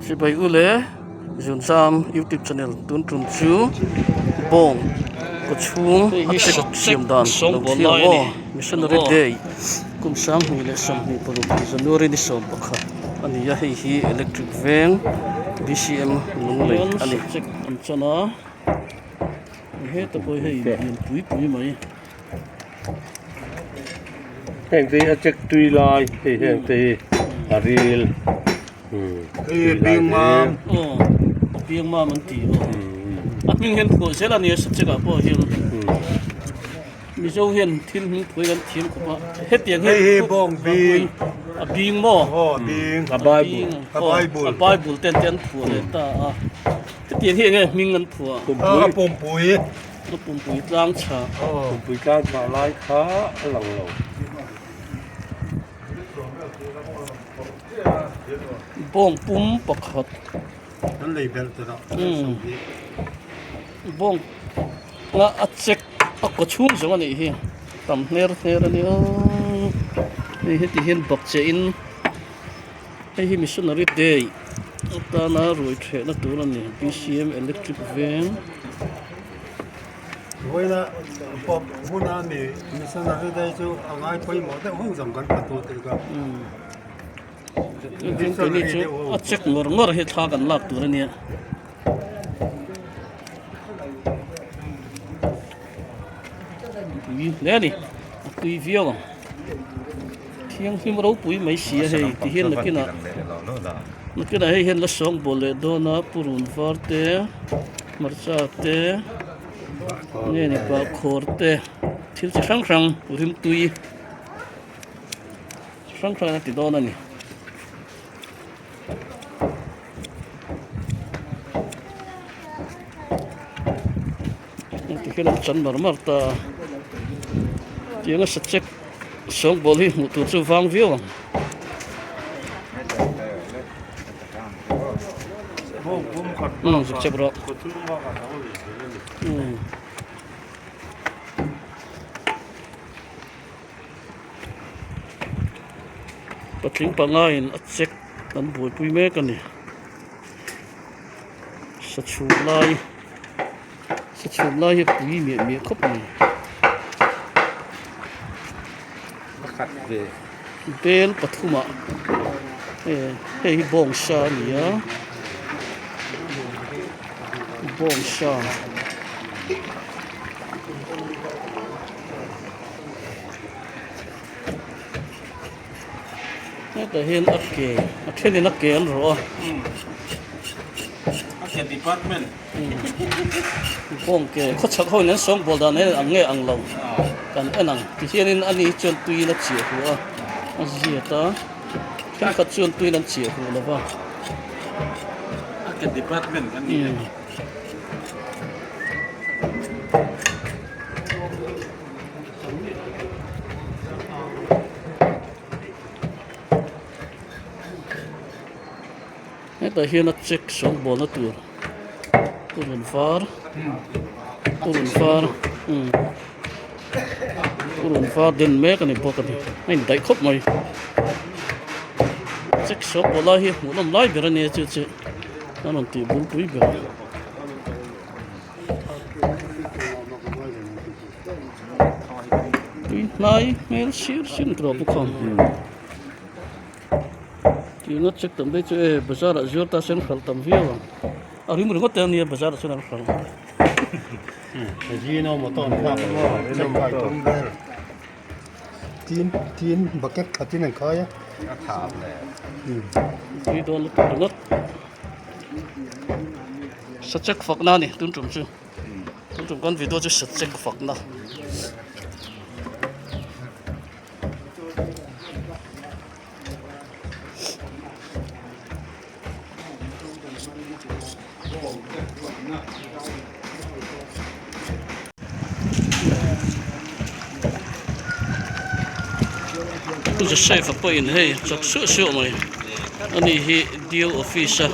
Sipai u leh Zunzam youtube channel tun tum chu bawng kaw chhung a check siam dan lo thlir ang aw missionary day kum 2026 January ni 11 a ni a hei hi electric veng B_C_M lunglei a ni. An chan a heta pawh hei lian pui pui mai. Heng te hi a check tui lai hei heng te hi a ril Hei biang mam. Aw a biang mam an ti aw a hming hian phuah zel a nia subject ah pawh hian Mizo hian thil hming phuai kan thiam khawp a hetiang hian Hei hi bawng bing a bing maw aw a bing a bible a bible a bible ten te an phuah leh ta a hetiang hi enge hming an phuah a pumpui. A pumpui tlang chhah. Pumpui tlang chhah lai kha a lang lo. Bawng pum pakhat. Kan lei belh ta dah. Bawng nga a check a kaw chhung zawng a nih hi. Tam hner hner a nia. Hei heti hian bak che in hei hi missionary day atana ruai thehna tur a ni B_C_M electric veng. Vawiina pawp huna mi missionary day chu a ngai pawimawh deuh ho zawng kan hmu tur tih ka Keini chu a check ngawr ngawr hi thla kan lak tur a nia. Tui hle a ni a tui viau ang thianghlim ropui mai si a hei ti hian nakinah nakinah hei hian la sawngbawl leh dawn a purun var te hmarcha te nge ni bahkhawr te thil chi hrang hrang rimtui chi hrang hrang a ti dawn a ni. Ti hian an chan mar mar ta a tianga sachek sawngbawl hi hmuh tur chu vang viau ang. Umm zuk chep rawh umm. Patling panga in a check an buaipui mek a ni sa chhum lai sa chhum lai hi pui miah miah khawp mai bel pathum ah hei hi bawngsa a ni a bawngsa. Hetah hian a ke a thenin a ke an rawh a. A ke department. Bawng ke khawchhak ho in an sawngbawl dan hian ang nge ang lo kan en ang ti hianin ani hi chuan tuiin a chiah huh a a ziat a thenkhat chuan tuiin an chiah huh lo va. A ke department kan ni e. Hetah hian a check sawngbawlna tur purun var purun var umm purun var den mek a ni bawk a ni a indaih khawp mai check sawngbawl lai hi hmuhnawm lai ber a nia chu chu a rawn tih bulpui ber. Tui hnai hmel sir sir ni tawh bawk ang tihna check tam daih chu e bazar ah zuar ta se an hralh tam viau ang a rim ringawt te ania bazar ah chuan an hralh Tin tin bucket khatin an khai a tui dawn lutuk ringawt. Sachek fakna a ni tun tum chu tun tum kan video chu sachek fakna. Joseph a pawhin hei chawk suah suah mai ani hi Dio office a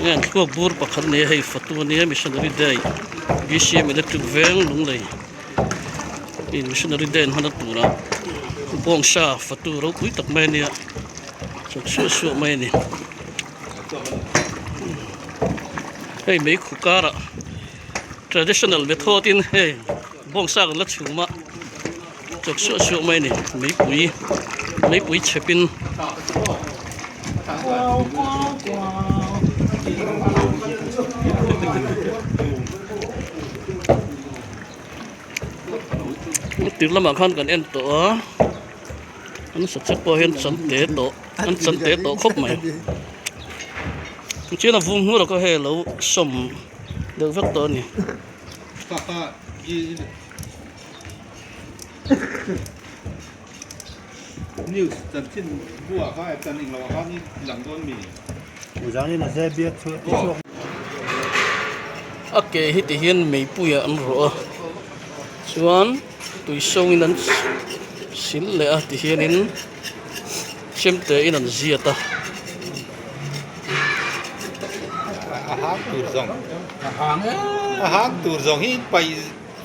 nge an thluak bur pakhat ania hei fatu ania missionary day B_C_M electric veng lunglei in missionary day an hman a turah bawngsa fatu ropui tak mai ania chawk suah suah mai ani. Hei meikhu karah traditional method in hei bawngsa kan la chhum a chawk suah suah mai a ni meipui meipui chhep in. Tir lamah khan kan en tawh a an sachek pawh hian chan te tawh an chan te tawh khawp mai tichuan a vum hnur ah khaw hei alo sawm deuh vek tawh a ni. A ke hi ti hian meipui ah an rawh a chuan tui sawngin an sil leh a ti hianin chemte in an ziat a.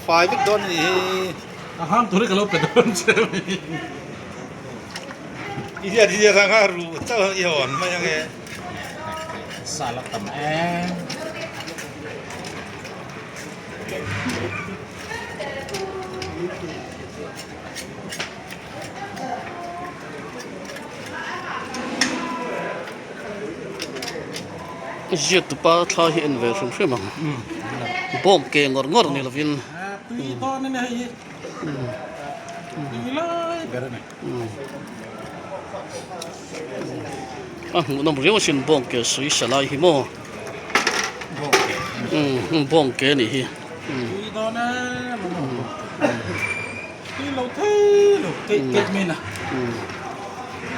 Fai vek dawn a nih hi. A ham tur hi ka lo pe dawn che a mi. I hian hi rang a ruh chauh i hawn mai ang e. Sal a tam em. Ziak tupa thla hi en ve hrim hrim ang bawng ke ngawr ngawr ni lovin a hmuhnawm riau asin bawng ke sawi sa lai hi maw bawng ke anih hi. Tui lo thei lo keih keih mai na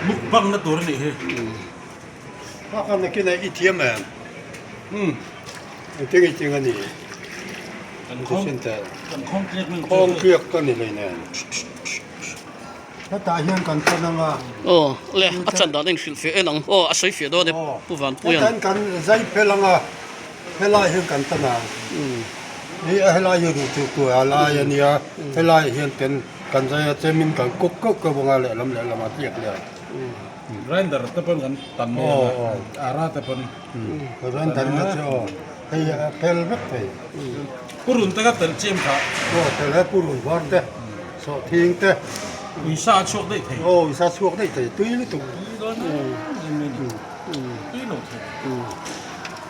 mukbang na tur a nih hi. Haka nakin a i thiam em? Um engtin i ching a ni? Kan khawng kan khawng tliak mai Khawng tliak ka ni hlei nen. Hetah hian kan tan ang a. Aw le a chan dan a inhrilh fiah en ang aw a sawi fiah dawn e Pu Vanpuia'n. Hetan kan zai phel ang a helai hian kan tan ang. Hei a helai hi ruh tur tur a lai a nia helai hian ten kan zai a chemin kan kawk kawk kawk ang a lehlam lehlam a tliak leh ang. Grinder te pawn kan tam mai ang a ara te pawn. Grinder na chu aw hei a fel vek thei. Purun te kha tel chiam kha. Aw tel he purun var te sawhthing te. Uisa a chhuak daih thei. Aw uisa a chhuak daih thei tui lutuk. Tui dawn em em mai ni tui lo thei.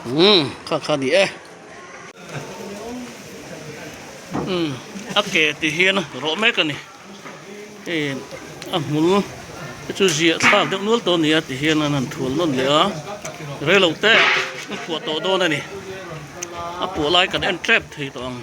Umm kha kha ni e. Umm a ke ti hian rawh mek a ni. Hei a hmul te chu ziah thlak deuh nual tawh a ni a ti hian an han thual nawn leh a reilo te a phuah tawh dawn a ni a puah lai kan en tep thei tawh ang.